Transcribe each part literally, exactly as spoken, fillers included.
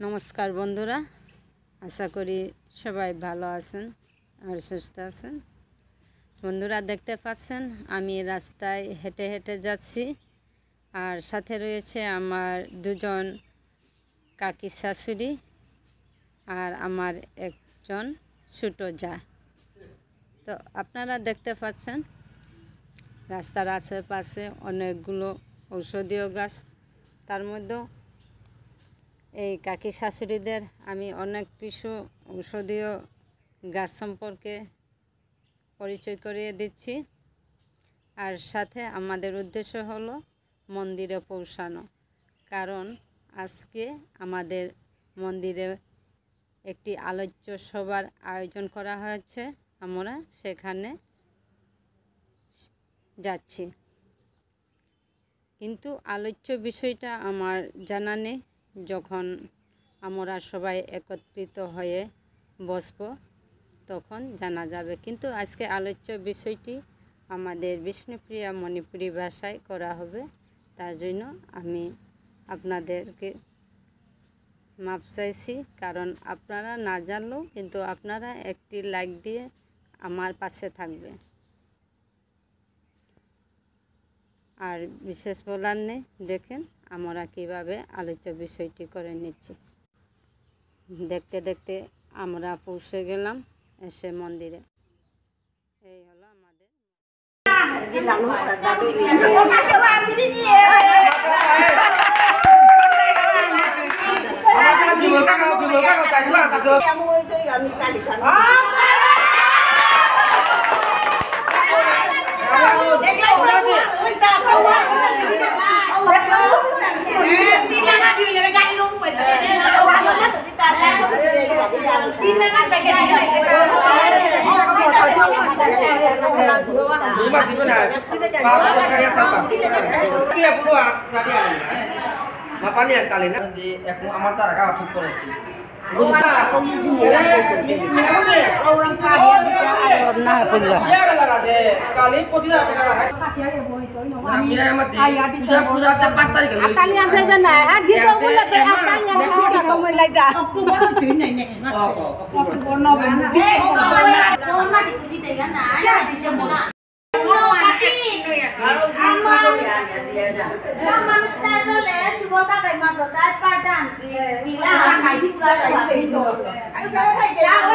নমস্কার বন্ধুরা, আশা করি সবাই ভালো আছেন আর সুস্থ আছেন। বন্ধুরা, দেখতে পাচ্ছেন আমি রাস্তায় হেঁটে হেঁটে যাচ্ছি, আর সাথে রয়েছে আমার দুজন কাকি শাশুড়ি আর আমার একজন ছোট যা। তো আপনারা দেখতে পাচ্ছেন রাস্তার আশেপাশে অনেকগুলো ঔষধীয় গাছ, তার মধ্যেও এই কাকি শাশুড়িদের আমি অনেক কিছু ঔষধীয় গাছ সম্পর্কে পরিচয় করিয়ে দিচ্ছি। আর সাথে আমাদের উদ্দেশ্য হলো মন্দিরে পৌঁছানো, কারণ আজকে আমাদের মন্দিরে একটি আলোচ্য সভার আয়োজন করা হয়েছে, আমরা সেখানে যাচ্ছি। কিন্তু আলোচ্য বিষয়টা আমার জানা নেই, যখন আমরা সবাই একত্রিত হয়ে বসব তখন জানা যাবে। কিন্তু আজকে আলোচ্য বিষয়টি আমাদের বিষ্ণুপ্রিয়া মণিপুরী ভাষায় করা হবে, তার জন্য আমি আপনাদেরকে মাপ চাইছি, কারণ আপনারা না জানলেও কিন্তু আপনারা একটি লাইক দিয়ে আমার পাশে থাকবে। আর বিশেষ বলার নেই, দেখেন আমরা কিভাবে আলোচ্য বিষয়টি করে নিচ্ছি। দেখতে দেখতে আমরা পৌঁছে গেলাম এসে মন্দিরে। এই হলো আমাদের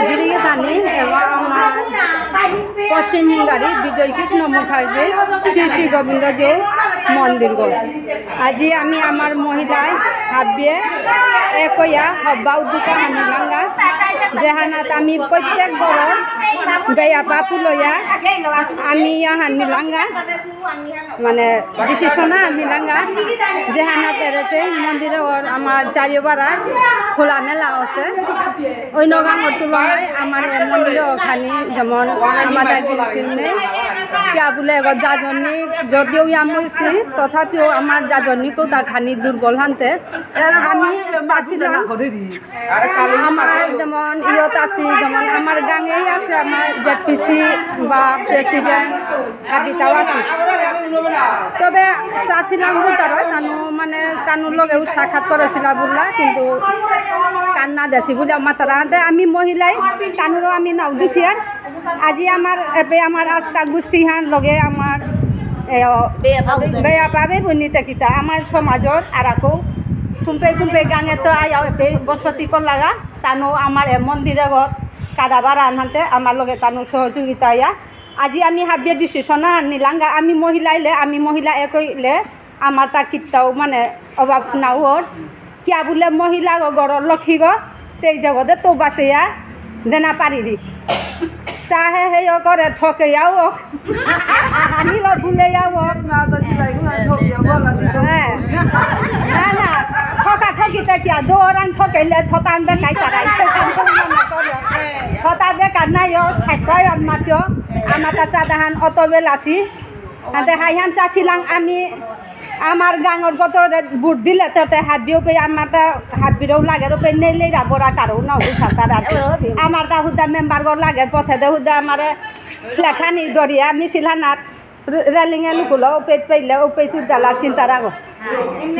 গিরিগিথানি এবং আমার পশ্চিম হিঙ্গারি বিজয় কৃষ্ণ মুখার্জি শ্রী শ্রী গোবিন্দ জিউ মন্দিরগ। আজি আমি আমার মহিলায় হাবিয়ে একয়া হব্বা উদ্যোগ হানিলাঙ্গা, যেহানাত আমি প্রত্যেক ঘরর বেয়াপা পুলয়া আমি ইয়া হানিলাঙ্গা। মানে decision নিলাঙ্গা, যেহানাত এরেতে মন্দিরর আমার চারিওবারা খোলামেলা আছে। অন্য গাঙর তুলনায় আমার এ মন্দিরর খানি যেমন আমাদের দিলশিল নেই, কিয়া বুলে এগো যাজনী, যদিও ইয়াম হইছি, তথাপিও আমার যাজনী কোটা খানি দুর্বল হানতে। আমি চাছিলাম আমার যেমন ইয়ত আছি, যেমন আমার গাঙেই আছে আমার জেডপিসি বা প্রেসিডেন্ট, হাবিতাও আছে। তবে চাছিলাম বুলতারা তানু মানে তানুর লগেও সাক্ষাৎ করেছিলা বুললা, কিন্তু কান্না দেছি বুলে মাতারা। আনতে আমি মহিলাই তানুরও আমি নাও দিছি আর আজি আমার এপে আমার আস্তা গোষ্ঠী হান লগে আমার এ, বেয়াপা বেবুনি তেকিতা আমার সমাজর আরাকো কুম্পে কুম্পে গাঙে তো আয়া এপে বসতি করলাগা। তানু আমার এ মন্দিরগত কাদাবার আনহানতে আমার লগে তানু সহযোগিতা ইয়া। আজি আমি হাবিয়ে decision নিলাঙ্গা, আমি মহিলা ইলে, আমি মহিলা একইলে আমার তা কিত্তাও মানে অভাব না ওর। কিয়া বুলে মহিলা গো, ঘরর লক্ষ্মী গো, তেই জগতে তো বাসেয়া দেনা পারিরি। চাহে হেয় করে ঠকে যাও, আহানিল ভুলে যাও। হ্যাঁ। না, না, ঠকা ঠকিতে কিয়া, দৌড়ান ঠকেলে থতান বেকাই তারাই, থতান থতান না করে। থতা বেকার নাই ও, সাইতাই আর মাতিও। আমার তা চাদাহান অত বেলাসি। আদে হাইহান চাছিলাম আমি, আমার গাঙর কত ভোট দিলে তো তে হাবিও পে আমার তা হাবিরও লাগের পে নেই লেইরা বড়া কারো না হই সাতার আর কি। আমার তা হুদা মেম্বার গো লাগের পথে দে হুদা আমারে লেখানি দরিয়া মিছিল হানাত রেলিং এ লুকুলো উপেত পেইলে উপেত উদ্দালা চিন্তা রাখো।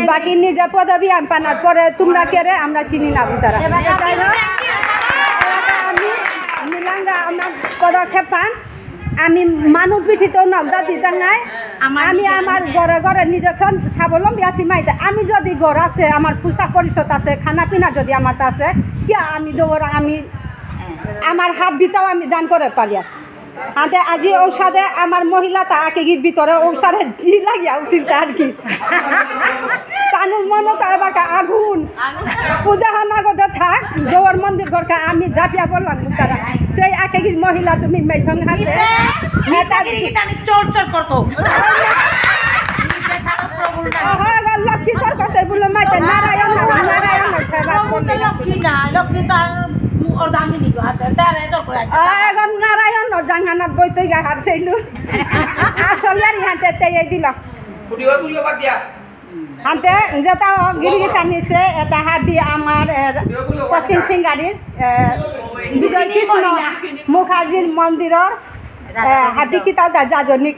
বাকি নিজে পদবী আন পানার পরে তোমরা কে রে আমরা চিনি না বুতারা। যাই হোক, আমি মিলাঙ্গা আমার পদক্ষেপ পান। আমি মানুষ পিঠিত নগদা দি জাঙাই। আমি আমার ঘরে ঘরে নিজে সন-, স্বাবলম্বী আছি মাইতে। আমি যদি ঘর আছে, আমার পোশাক পরিচ্ছদ আছে, খানা পিনা যদি আমার আছে, কিয়া আমি দৌড় আমি আমার হাবিতাও আমি দান করে পারিয়া। হাতে আজি ঔষধে আমার মহিলা তা আকেগির ভিতরে ঔষধে জি লাগিয়া উঠিল তা আর কি। তানুর মনে তো এবাকা আগুন। পূজা হানা গদে থাক, দেওয়ার মন্দির ঘরকা আমি জাপিয়া বললাম তারা। সেই আকেগির মহিলা তুমি মেথং হাতে। এটা গিরি গিরি তানি চল চল করতো। নিজে সাদা প্রভু না। ওহ, লক্ষ্মী সর করতে বলে মাইতে নারায়ণ, নারায়ণ সেবা প্রভু তো করতে। লক্ষ্মী না, লক্ষ্মী তো আর অর্ধাঙ্গিনী গো হাতে, তার এত করে আছে। আহ, এখন নারায়ণ অর্ধাঙ্গানাত বইতই গা হার ফেলু। আসলে আর ইহাতে তেই দিল। ফুটিও, ফুটিও বাদ দিয়া। হাতে যেটা গিরিগিতা নিছে, এটা হাবি আমার, এ, পশ্চিম সিঙ্গারির, এ, বিজয় কৃষ্ণ মুখার্জির মন্দিরর, এ, হাবি কিতা দা যাজনিক।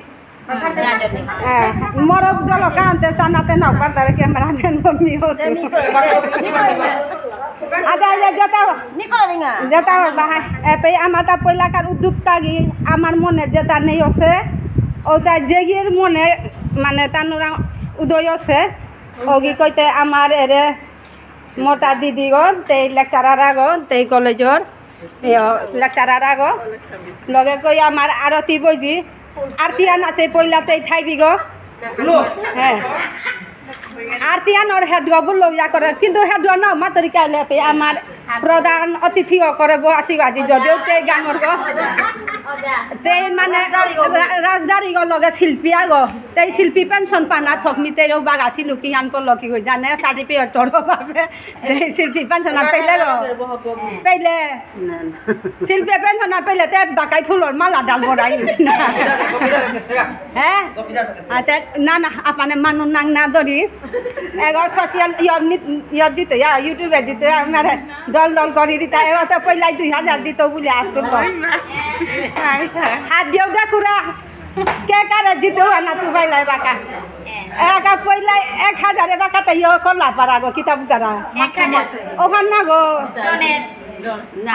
এ, মরব জলকা আনতে চানাতে না পারতারে cameraman মি হসু। আদা, আদা, যেটা নিকলো দিঙা। যেটা বাহাই, এ, পে আমাতা পয়লাকার উদ্যোক্তা গি, আমার মনে যেটা নেই আছে, ওটা যে গির মনে, মানে, তানুরা উদয় আছে, ওগি কইতে আমার এরে মোটা দিদিগণ, তেই lecturer আগো, তেই কলেজর, এ, lecturer আগো, লগে কই আমার আরতি বইজি, আরতি আনাতে পয়লাতেই থাইবি গো। হ্যাঁ। আরতি আনর হেডুয়া বুললো ইয়া করে, কিন্তু হেডুয়া না, মাতরি কাইলে পে আমার প্রধান অতিথি ও করে বো আসি আজি, যদিও তে গাঙর গো। তে মানে রা-, রাজদারি গো লগে শিল্পী আগো। তে শিল্পী pension পানা থকনি তেও বাগাসি লুকি আন কো লকি হই জানে, certificate তোর বাবে। তে শিল্পী pension আর পেলে গো। পেলে। না, না। শিল্পী pension না পেলে তে বাকাই ফুলর মালা ডাল বড়াই না। হ্যাঁ? আচ্ছা, না, না, আপনে মানু নাং না ধরি। এগো social ইয়ত নি-, ইয়ত দিতে, ইয়া, YouTube এ দিতে, আমারে দল দল করি দিতা। এগো তো পয়লাই দুই হাজার দিত বুলে আর তো। হাত দিও দে কুরা। কে কারে জিতে হওয়া না তুই বাইলাই বাকা। একা পয়লাই এক হাজারে বাকা তাই ইয়ো করলা পারা গো, কিতা বুতারা। এক হাজার। ওখান না গো।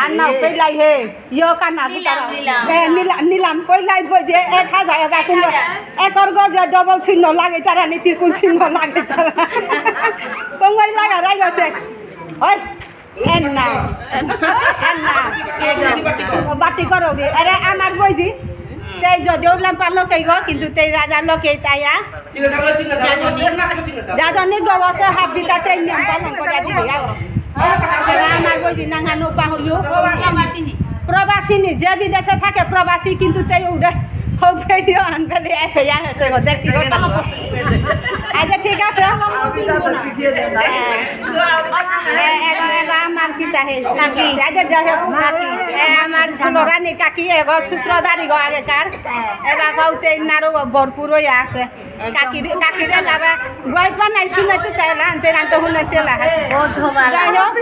আর না, পয়লাই হে, ইয়ো কানা নিলাম, বুতারা। নিলাম। এ, নিলা-, নিলাম, পয়লাই বই যে এক হাজার, এবার এক হাজার। একর গজে double চিহ্ন লাগে, তারা নি ত্রিকোণ চিহ্ন লাগে, তারা। কমাই লাগা, রাই আছে। ওই, এন না, এন না। ও, বাতি করো গে। আরে, আমার বই জি, তেই যদিও লাম পারলো কেই গো, কিন্তু তেই রাজা লোকে তাইয়া। যাজনি গবসে হাবিতা তেই নিয়ম পালন করে দিবি, যাও। এবার আমার বই দিন নাঙানো পাহুলু। প্রবাসিনী। প্রবাসিনী, যে বিদেশে থাকে প্রবাসী, কিন্তু তেই উড়ে। হোক ভিডিও আনবে দে, এসে যা, এসে গো, দেখছি গো, তাও। আচ্ছা, ঠিক আছে। হ্যাঁ। এ-, এগো, এগো, আমার কিতা হে? কাকি। আচ্ছা, যাই হোক, কাকি। এ, আমার ফুলরানী কাকি, এগো, সূত্রধারী গো আগেকার। এবার গাউতে নারো ভরপুর হয়ে আছে। কাকি, কাকি রে লাভা, গল্প নাই শুনে তো তাই না, আনতে আনতে শুনে সে লাহা। ও ধোবা। যাই হোক,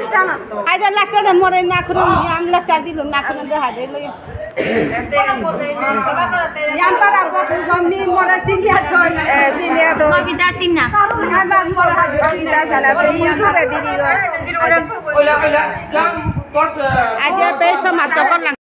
আজ লাস্টে মরে না করুন, আমি লাস্ট দিল না করুন, দেখা দিল। ইয়াম পারা বকু জমি মরে চিনিয়া থই। এ, চিনিয়া থই। কবিতা সিনহা। ইয়াম বা মরে হাবি চিনিয়া জানা তো YouTube এ দিদি গো। ওলা, ওলা, আজ এ পে সমাপ্ত করলাম।